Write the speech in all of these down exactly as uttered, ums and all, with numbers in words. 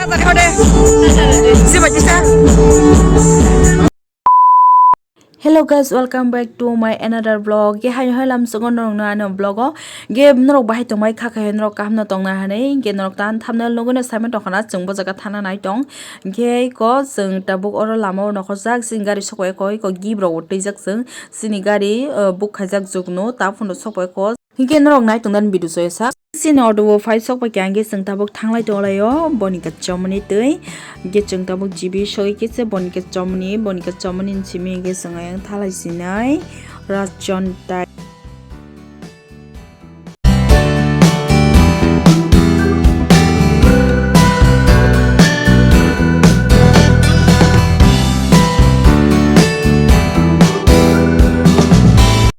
Hello guys, welcome back to my another vlog. Ye hai hai lam sungo norok no ano vlog o. Ge norok bahai tongmai kha kha norok kaham no tongna hanai. Ge norok tan thumbnail nugui no sai tongkhana chwng bo jaga thana nai tong. Ge ko chwng tabuk oro lama o nokhorjak chini gari sokbai ko ko gip rok twijak chwng chini gari, uh, book khaijak jukno ta phunuk sokbai ko. Hinkhe norok nai tongdan video soya sak. Chini auto bo phai sok pai khe hinkhe chwng tabuk thanglai tonglaio boni khe chomoni twi. Hinkhe chwng tabuk G B sogwi khe se boni khe chomoni, boni khe chomoni ni simi hinkhe chwng ayang thalai sinai Rajon tai.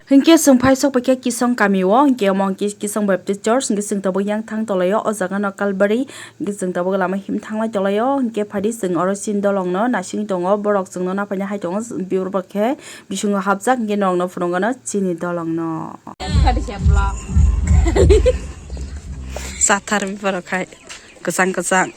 Hinkhe chwng phai sok paikha Kisong kami o, hinkhe omo hinkhe Kisong Baptist Church, hinkhe chwng tabuk yang thang tolai o, o jaga no Calvary, hinkhe chwng tabuk lama him thanglai tolai o, hinkhe phaidi chwng oro chini dolong no naising tongo, borok chwng no napaina hai tongo, biborok khe bisingo hapjak, hinkhe norok no phunukgano chini dolong no. Sathar biborok hai kwchang kwchang.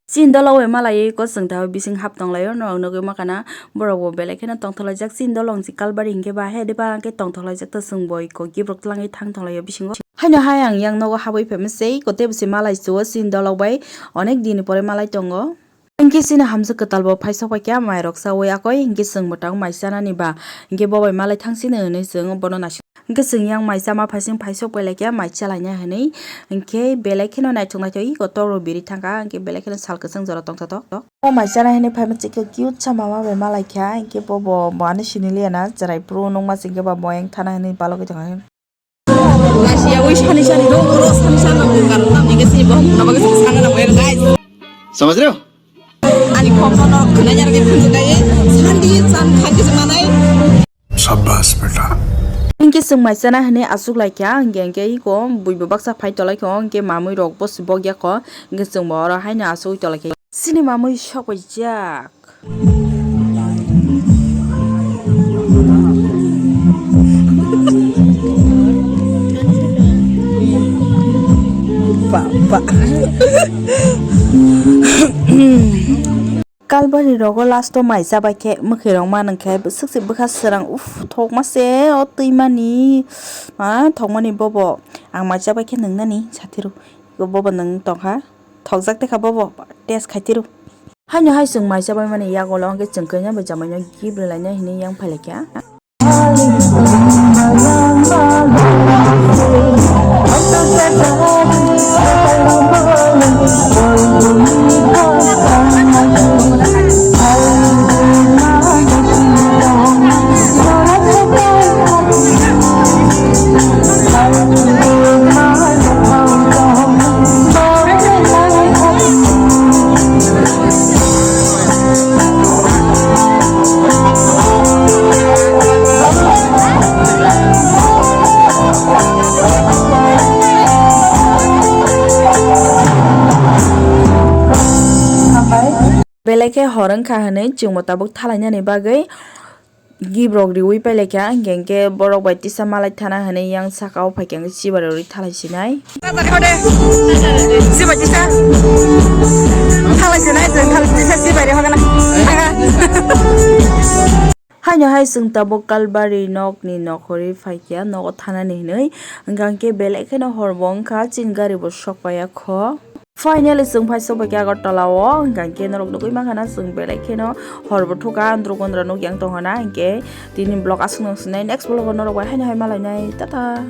Chini dolong bai malai ko chwng tha bising hap tonglaio, norok nugui mankha na borok bo belai kheno tongthok laijak. Chini dolong si Calvary hinkhe ba he de ba khe tongthok laijak ta chwng boi ko gibrok twlangwi thang tonglaio bisingo. Haino hai ang yang nogo habwi phaima sei ko tei bwsi malai chuo chini dolong bai onek din ni pore malai tongo. Hinkhe chini hamjwk kwtal bo phai sok paikha mairok chaui akoi hinkhe chwng mwtang mai chanani ba hinkhe bo bai malai thang sini hwnwi chwng bono naising. Hinkhe chwng yang mai chama phaising phai sok pai laikha mai chalaina hwnwi. Hinkhe belai kheno naithok naithok iko toro biri thangkha, hinkhe belai kheno sal kwchwng jora tongthotok. O mai chana hwnwi phaima chikhe cute sa mama bai malaikha, hinkhe bobo bo ani siniliya na chwrai phuru nukma singkhe ba boyang thana hwnwi balogwi tongkha. Lachiyawi sani sani rw oro sani sani rw karon tamni khe chini bohok muna bagwi chwng sana nango guys. Samajh rahe ho? Ani khokno norok khwnai arokhe phunuknai, sandi chan khan khe se manai. Shabash beta. Hinkhe chwng mai chana hwnwi achuk laikha, hinkhe hinkhe iko buibo baksa phai tolaikho, hinkhe mamui rok bo se bokya kho, hinkhe chwngbo oro haino achugwi tolaikha. Chini mamui sok paijak. Calvary rogo last o mai chabai khe mwkhwi rok manwng khe bwswk se bwkha srang uff thokma se o twimani ma thokmani bobo ang mai chabai khe nwngnani sathiru bobo nwng tongkha thokjak tekha bobo test khaitiru. Haino hai chwng mai chabai mani yagulo hwnkhe chwng kanya bai chamai no gift rwlaina hinwi yang phailaikha. Belai khe hor wngkha hwnwi chwngbo tabuk thalainani bagwi gift rok riwi pailaikha, hinkhe hinkhe borok bai tisa malai thana hwnwi yang saka o phaikha, hinkhe chibai rwi thalai sinai. Chibai tisa thalai sinai, chwng thalai tisa chibai rwi hokna. Haino hai chwng tabuk Calvary nokni nokhorwi phaikha, nogo thanani hwnwi, hinkhe hinkhe belai kheno hor bo wngkha, chini gari bo sok paiya kho. Finally, chwng phai sok bai khe Agartala o, hwnkha khe norok nugui mankha na chwng belai kheno hor bo thukha, andro gondra nuk yang tongkha na, hinkhe tini vlog aswk no sinai, next vlog o norok bai haino hai malainai, tata.